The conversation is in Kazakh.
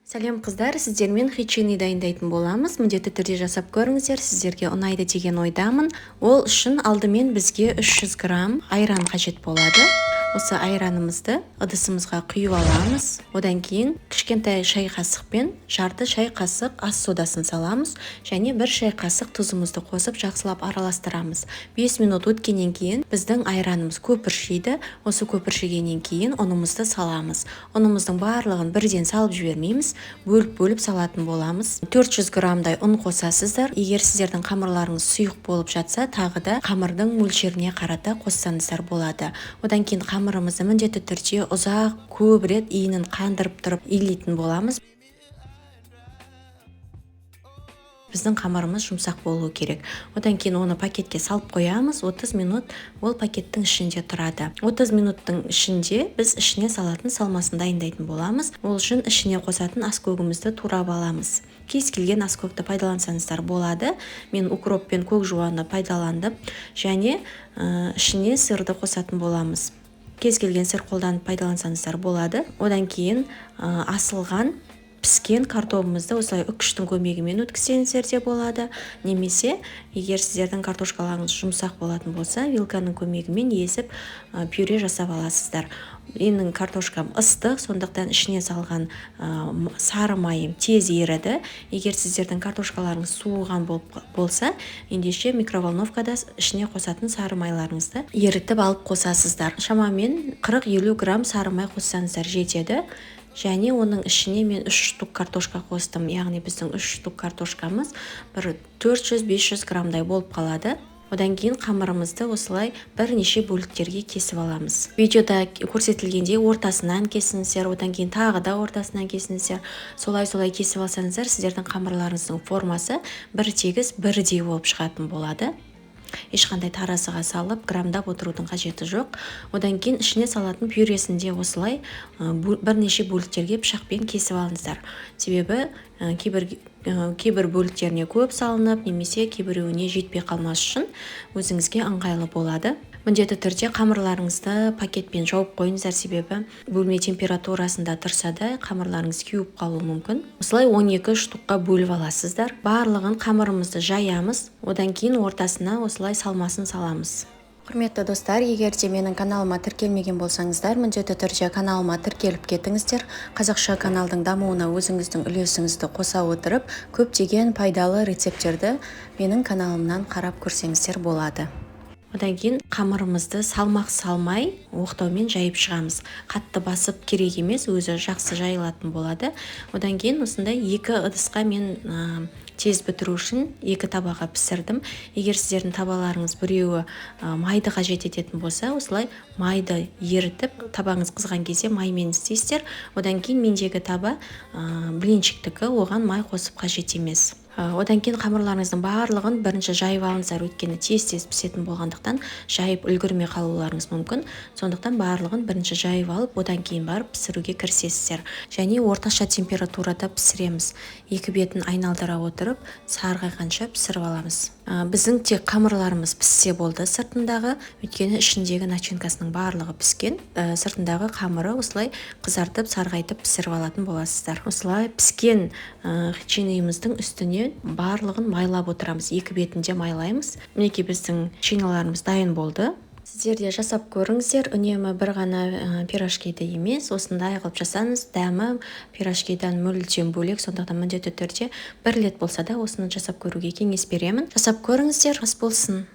Сәлем, қыздар! Сіздермен хычины дайындайтын боламыз. Міндетті түрде жасап көріңіздер, сіздерге ұнайды деген ойдамын. Ол үшін алдымен бізге 300 грамм айран қажет болады. Осы айранымызды ыдысымызға құйып аламыз. Одан кейін кішкентай шай қасықпен жарты шай қасық ас содасын саламыз және 1 шай қасық тұзымызды қосып, жақсылап араластырамыз. 5 минут өткеннен кейін біздің айранымыз көпіршиді. Осы көпіршігеннен кейін ұнымызды саламыз. Ұнымыздың барлығын бірден салып жібермейміз, бөліп-бөліп салатын боламыз. 400 граммдай ұн қосасыздар. Егер сіздердің қамырларыңыз сұйық болып жатса, тағы да қамырдың мөлшеріне қарата қоссаңыздар болады. Одан кейін қамырымызды міндетті түрде ұзақ, көп рет иінін қандырып тұрып илейтін боламыз. Біздің қамырымыз жұмсақ болу керек. Одан кейін оны пакетке салып қоямыз. 30 минут ол пакеттің ішінде тұрады. 30 минуттың ішінде біз ішіне салатын салмасын дайындайтын боламыз. Ол үшін ішіне қосатын аскөгімізді турап аламыз. Кез келген аскөкті пайдалансаңыздар болады. Мен укроп пен көк жуаны пайдаландым және ішіне сырды қосатын боламыз. Кез келген сыр қолданып пайдалансаңыздар болады. Одан кейін асылған піскен картобымызды осылай үкіштің көмегімен өткізсеңіздер де болады. Немесе егер сіздердің картошкаларыңыз жұмсақ болатын болса, вилканың көмегімен езіп, пюре жасап аласыздар. Менің картошкам ыстық, сондықтан ішіне салған сары майым тез еріді. Егер сіздердің картошкаларыңыз суыған болса, ендеше микроволновкада ішіне қосатын сары майларыңызды ерітіп алып қосасыздар. Шамамен 40-50 грамм сары май қоссаңыздар жетеді. Және оның ішіне мен 3 штук картошка қостым. Яғни біздің 3 штук картошкамыз бір 400-500 граммдай болып қалады. Одан кейін қамырымызды осылай бірнеше бөліктерге кесіп аламыз. Видеода көрсетілгендей ортасынан кесіңіздер, одан кейін тағы да ортасынан кесіңіздер. Солай-солай кесіп алсаңыздар, сіздердің қамырларыңыздың формасы бір тегіс, бірдей болып шығатын болады. Ешқандай таразыға салып, грамдап отырудың қажеті жоқ. Одан кейін ішіне салатын пюресін де осылай бірнеше бөліктерге пышақпен кесіп алыңыздар. Себебі кейбір бөліктеріне көп салынып, немесе кейбіреуіне жетпей қалмас үшін өзіңізге ыңғайлы болады. Міндетті түрде қамырларыңызды пакетпен жауып қойыңыздар, себебі бөлме температурасында тұрса да қамырларыңыз кеуіп қалуы мүмкін. Осылай 12 штукқа бөліп аласыздар. Барлығын қамырымызды жаямыз, одан кейін ортасына осылай салмасын саламыз. Құрметті достар, егер де менің каналыма тіркелмеген болсаңыздар, міндетті түрде каналыма тіркеліп кетіңіздер. Қазақша каналдың дамуына өзіңіздің үлесіңізді қоса отырып, көптеген пайдалы рецепттерді менің каналымнан қарап көрсеңіздер болады. Одан кейін қамырымызды салмақ салмай оқтаумен жайып шығамыз. Қатты басып керек емес, өзі жақсы жайылатын болады. Одан кейін осындай екі ыдысқа мен тез бітіру үшін екі табаға пісірдім. Егер сіздердің табаларыңыз біреуі майды қажет ететін болса, осылай майды ерітіп, табаңыз қызған кезде маймен істейсіздер. Одан кейін мендегі таба блинчиктікі, оған май қосып қажет емес. Одан кейін қамырларыңыздың барлығын бірінші жайып алыңыздар, өйткені тез-тез пісетін болғандықтан жайып үлгермей қалуларыңыз мүмкін. Сондықтан барлығын бірінші жайып алып, одан кейін барып пісіруге кірісесіздер. Және орташа температурада пісіреміз. Екі бетін айналдыра отырып, сарғайғанша пісіріп аламыз. Біздің тек қамырларымыз піссе болды сыртындағы, өйткені ішіндегі начинкасының барлығы піскен. Сыртындағы қамыры осылай қызартып, сарғайтып пісіріп алатын боласыздар. Осылай піскен хычинымыздың үстіне барлығын майлап отырамыз. Екі бетінде майлаймыз. Мінекей біздің хычиналарымыз дайын болды. Сіздер де жасап көріңіздер. Үнемі бір ғана пирожкиді емес, осындай қылып жасаңыз, дәмі пирожкидан мүлдем бөлек. Сондықтан міндетті түрде бір рет болса да осыны жасап көруге кеңес беремін. Жасап көріңіздер, ас болсын.